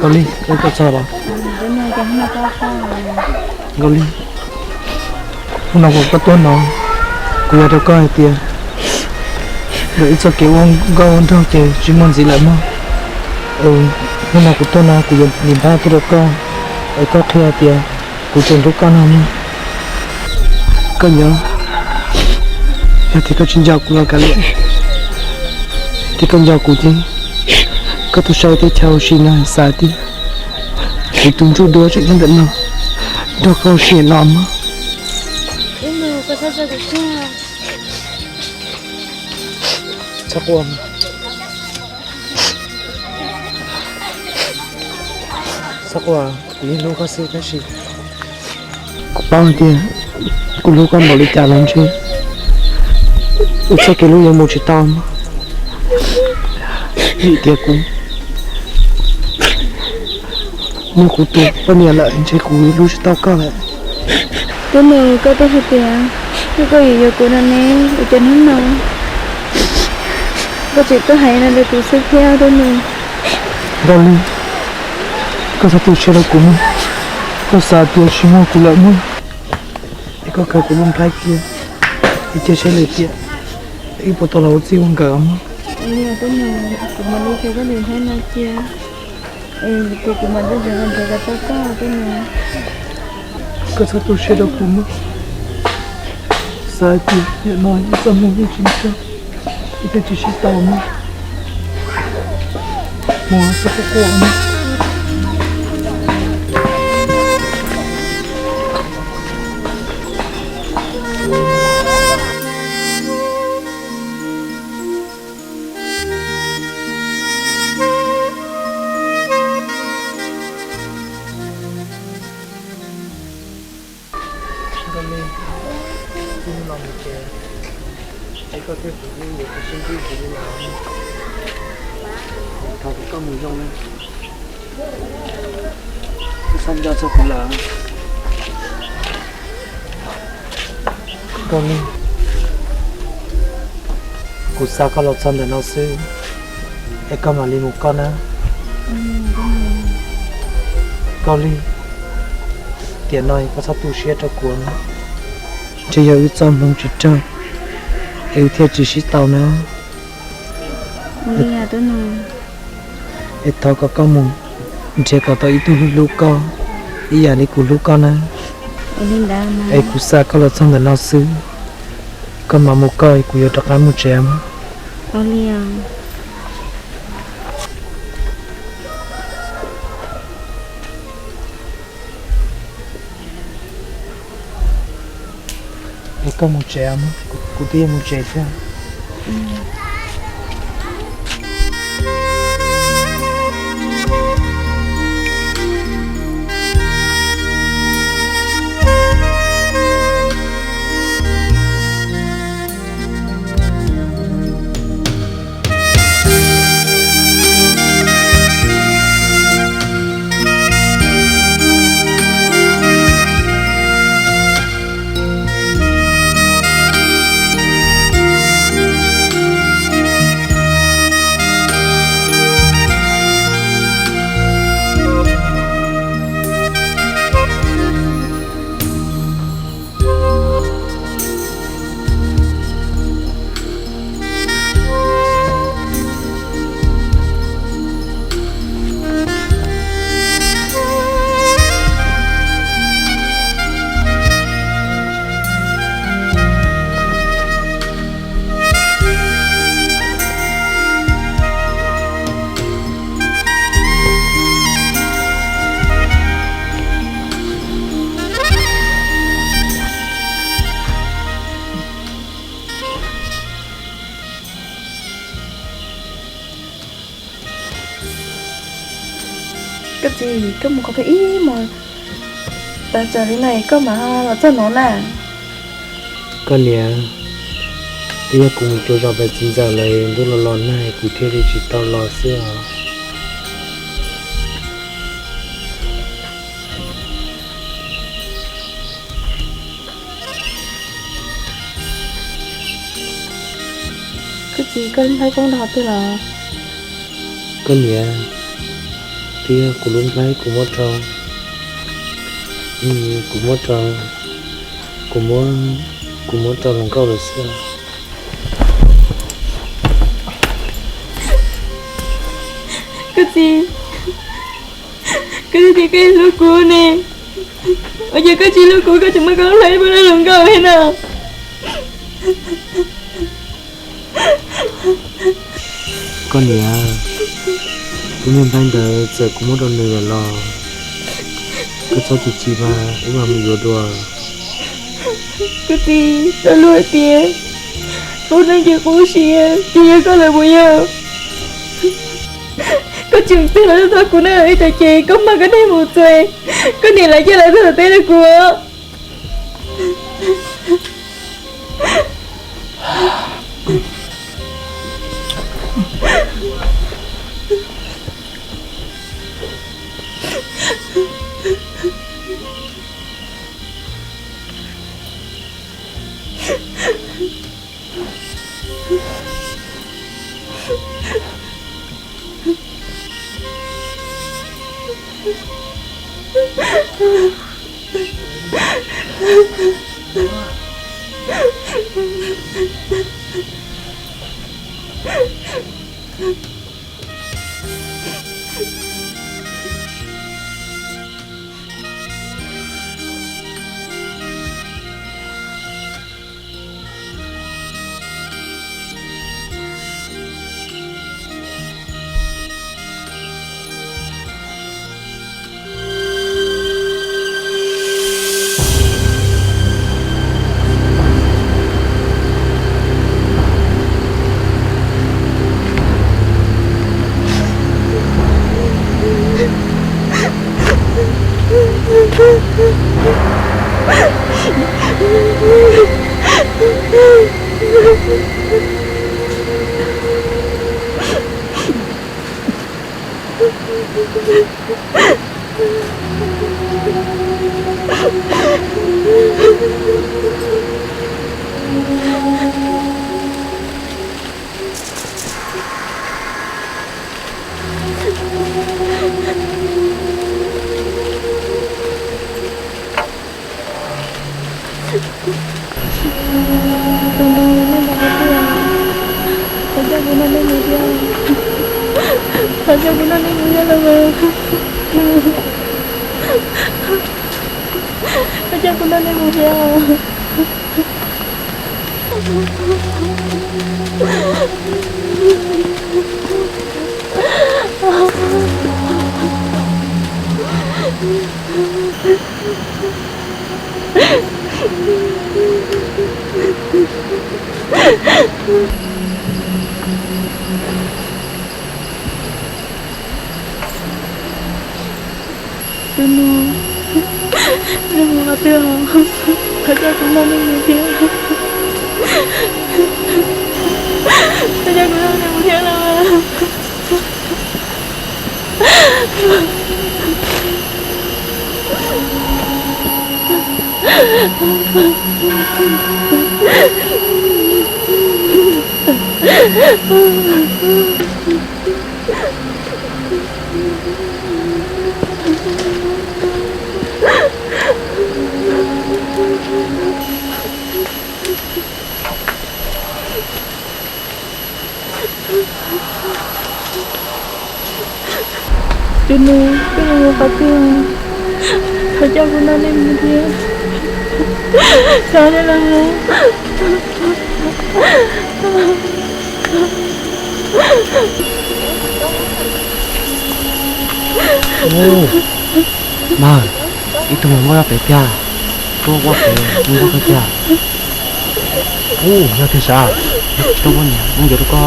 Nkauj Lis, koj txog los? Nkauj Lis, hnub no uas koj tuaj no, kuv yog rau koj hais tias yog ib txoj kev ua nkauj ua nraug ces tsis muaj ntxiv lawm mog. Hnub no kuv tuaj no kuv yuav nim npab tuaj rau koj, es koj qhia hais tias kuv tseem hlub koj no mog. Koj nyob, yog tias koj tsis nco kuv los kav liam, tias koj nco kuv ces koj tuaj saib teb chaws ua si no xav tias kuv tus ntsuj duab tseem nyob ntawm no nrog koj ua si no mog. Txhob quaj, txhob quaj, kuv yeej hlub koj xwb tab sis kuv paub hais tias kuv hlub koj npaum li cas los ntshe wb txoj kev hlub yuav mus tsis tau mog. Vim tias kuv muaj kuv tus poj niam lawm ntshe kuv hlub tsis tau koj lawm. Tub Nus, koj twb hais tias koj yuav yuav kuv no ne, ua cas hnub no koj tseem tuaj hais no rau kuv xwb thiab Tub Nus? Nkauj Lis, koj txhob tu siab rau kuv mog, koj xav tias tsis muaj kuv lawm mog, es koj khaws kuv lub nplhaib cia, es cia saib lwm tiam wb puas tau los ua txij ua nkawm mog. Tub Nus, kuv mam li khaws koj lub nplhaib no cia, es kuv mam li nrhiav nrhiav kom tau koj Tub Nus. Koj txhob tu siab rau kuv mog, xav tias nim no ib txoj hmoo yeej tsis nrog, ib thiaj tsis sib tau mog. Mus txhob quaj quaj mog. Nkauj Lis, wb los mus tsev, es koj thiab kuv wb yuav tsis sib ntsib ntxiv li lawm. Thov kom koj mus zoo na, koj txhob nco txog kuv lawm. Nkauj Lis, kuv xa koj los txog ntawm no xwb, es koj mam li mus koj na. Nkauj Lis, tiam no koj txhob tu siab rau kuv, ntshe yog wb txoj hmoo tsis raug, es wb thiaj tsis sib tau na. Es thov kom koj mus nrhiav kom tau ib tug hlub hlub koj ib yam li kuv hlub koj na. Es kuv xa koj los txog ntawm no xwb, koj mam mus koj, kuv yuav rov qab mus tsev. Es koj mus tsev, kuv twb yuav mus tsev thiab. Koj txiv, koj mus qhov twg ib hmos tas tsawg li na koj mam los txog no na? Koj niam, twb yog kuv mus rau zos pem txiv ntxawm lawv ntuj los los nag kuv thiaj li tsis tau los xwb os. Koj txiv, koj lub nplhaib poob rau qhov twg los? Koj niam, Tiag, kuv lub nplhaib kuv muab rau, kuv muab rau, kuv muab, kuv muab rau hluas nkauj lawm xwb. Koj txiv, koj twb tias koj hlub kuv ne, ua cas koj tsis hlub kuv, koj tseem muab koj lub nplhaib rau hluas nkauj li no? Koj niam, lub niag nplhaib ntawd txawm kuv muab rau nws lawm los koj txhob chim chim mas, wb mam mus yuav dua. Koj txiv, koj luag tias qub neej ces qub siab, ces yog koj lawm puas yog? Koj tseem txog los txog kuv na, ib tsam ces koj mag koj niag mus txog, koj niam lawv coj lawv tuaj tom teb rau kuv. Tus nus, nej mus qhov twg? Thov coj kuv nrog nej mus thiab. Thov coj kuv nrog nej mus thiab los mas. Thov coj kuv nrog nej mus thiab. Tus nus, nej mus qhov twg? Thov coj kuv nrog nej mus thiab. Thov coj kuv nrog nej mus thiab los mas. Tus nus, koj mus qhov twg? Thov coj kuv nrog nej mus thiab. Thov nej los mus. Ub, mas ib tug me muab laj pem tiag, tuaj ua pem mus nrog koj tiag. Ub, yog tiag sav, tsis tau ua niam, mus yuav rau koj.